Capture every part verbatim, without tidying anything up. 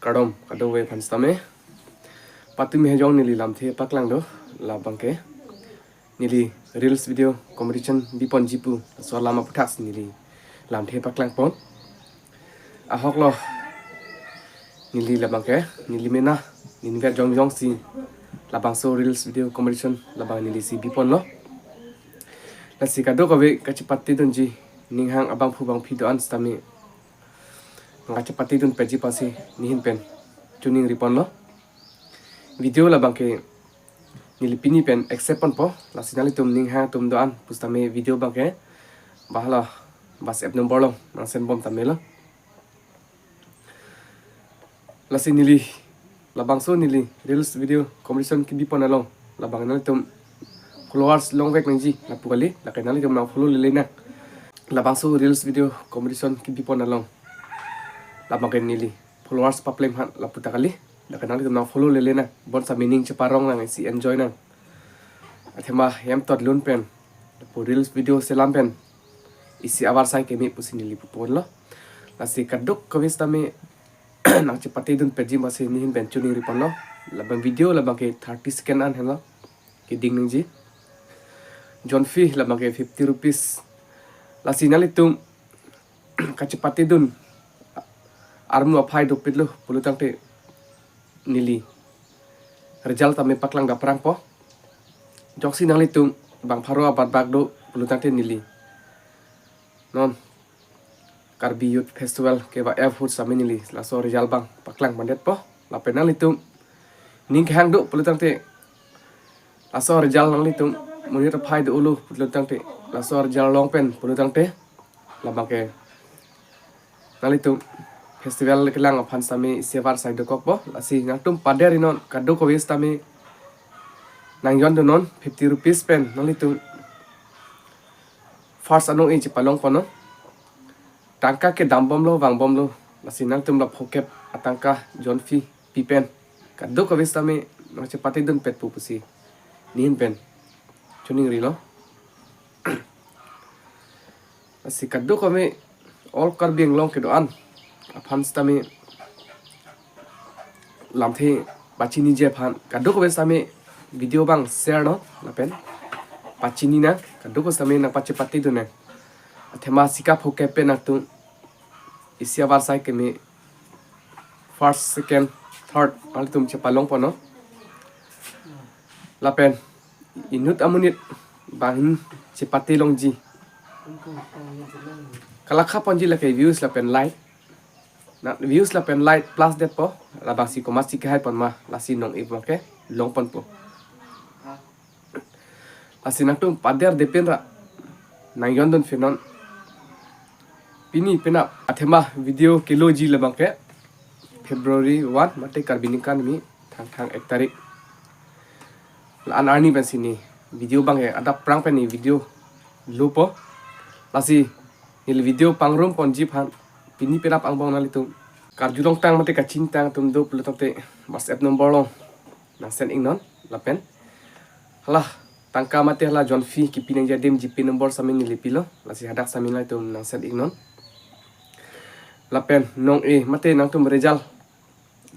Kardom kadokave aphan sitame. Patumi hejong neli lamthe paklang do, labangke neli reels video competition biponji pu laso alam aphuthak si neli lamthe paklangpon. Ahoklo neli labangke neli mena neli vet jongjong si labangso reels video competition labang neli si biponlo. Lasi kadokave kachepatedunji ninghang abangphu bangphi do-an sitame nangkachepatedun peji pasi nihin pen choningriponlo. Video labangke neli pini pen accept ponpo, lasi nanglitum ninghang atum do-an pusitame video abangke bahalo WhatsApp number along nang send bom tame lo. Lasi neli labangso neli reels video competition kebipon along labang nanglitum followers longvek nangji lapu kali, lake nanglitum nang follow lele nang. Labangso reels video competition kebipon along labangke neli followers papleng aphan lapu ta kali, lake nanglitum nang follow lele nang, bonsitame ning cheparong nang, isi enjoy nang. Athema hem tot lun pen lapu reels video selam pen isi avarsai keme pusi neli puponlo. Lasi kadokave sitame nangchepatedun peji pasi nihin pen choningriponlo. Labang video labangke thirty second an henlo keding nangji. Jonphi labangke fifty rupees. Lasi nanglitum kachepatedun armu aphai dopitlo pulotangte neli result tame paklang daprangpo. Jongsi nanglitum bang pharo abat bak do pulotangte neli non Karbi Youth Festival kevang ahut sitame neli laso result abang paklang mandetpo. Lapen nanglitum ning kehang do pulotangte laso result nanglitum monit aphai do-olo pulotangte, laso result long pen pulotangte labangke nanglitum festival kelang aphan sitame isi avarsai dokokpo. Lasi nangtum paderi non kadokave sitame nang jondunnon fifty rupees pen nanglitum first anong-e chepalongponnon. Tangka kedam bomlo, vang bomlo, lasi nangtum la phokep atangka jonphi pi pen kadokave sitame nangchepatedun petpo pusi nihin pen choningrilo. Lasi kadokave all Karbi Anglong kedo-an aphan sitame lamthe pachiniji aphan kadokave sitame video abang share non lapen pachini nang, kadokave sitame nangpachepatedun nang. Athema sika phokep pen nangtum isi avarsai keme first, second, third nanglitum chepalongponnon. Lapen inut amonit banghin chepate longji, kalakha ponji lake views lapen like. Na views lapen like plus detpo, labangsi komatsi kehaiponma, lasi nong-e abangke longponpo. Lasi nangtum paderdepin ra nang jondun phinon. Pini penap athema video keloji labangke February one mate Karbi ningkan kimi Thangthang ek tarik. La-an arni pensi ne video abangke adap prang pen ne video lopo. Lasi neli video pangrumponji aphan pini penap angbong nanglitum karjulongtang mate kachingtang atum do pulotangte WhatsApp number along nang send iknon lapen hala tangka mate hala jonphi kepi nangji adim GPay number sitame neli pilo, lasi hadak sitame nanglitum nang send iknon. Lapen nong-e mate nangtum result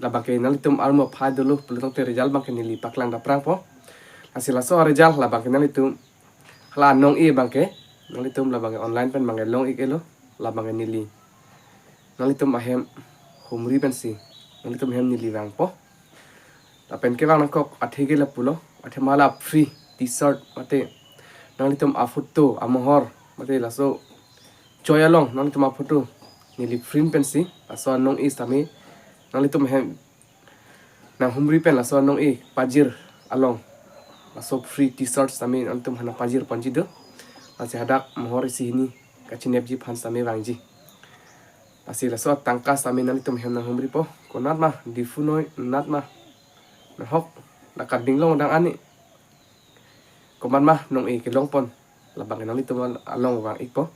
labangke nanglitum armu aphai dolo pulotangte result abangke neli paklang daprangpo. Lasi laso result labangke nanglitum hala nong-e abangke nanglitum labangke online pen abangke long-ik-elo, labangke neli nanglitum ahem humri pensi nanglitum ahem neli vangpo. Lapen kevang nangkok athe ke lapulo, athema la free T-shirt mate nanglitum aphoto amohor mate laso choi along nanglitum aphoto neli print pensi laso anong-e sitame nanglitum ahem nanghumri pen laso anong-e pajir along laso free T-shirt sitame nanglitum aphan pajirponji do. Lasi hadak mohor isi hini kachinepji aphan sitame vangji. Lasi laso atangka sitame nanglitum ahem nanghumripo. Konatma Diphu noi, konatma nahok la Karbi Anglong dang ani, komatma nong-e kelongpon, labangke nanglitum along vang-ikpo.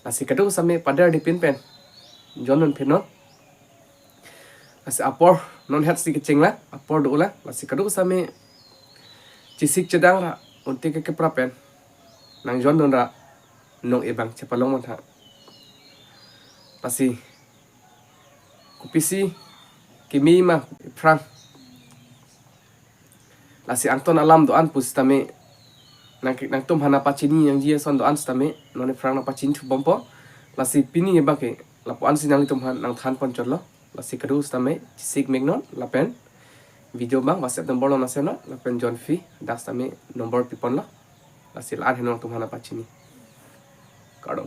Lasi kadokave sitame paderdepin pen jondun phinon. Lasi apor non hetsi kecheng la apor dolang. Lasi kadokave sitame chesik chedang ra unti ke kepra pen nang jondun ra nong-e abang chepalongpon tha. Lasi kopisi Kimi ma aphrang. Lasi angton alam do-an pusitame nang, nangtumphan nangpachini nangji ason do-an sitame non aphrang nangpachinithu bompo. Lasi pini abang ke lapu-an si nanglitumphan nangthan ponchotlo. Lasi kado sitame chesik meknon lapen video abang WhatsApp number along nang-send non lapen join fee dak sitame number piponlo. Lasi la-an henlo nangtumphan nangpachini. Kardom.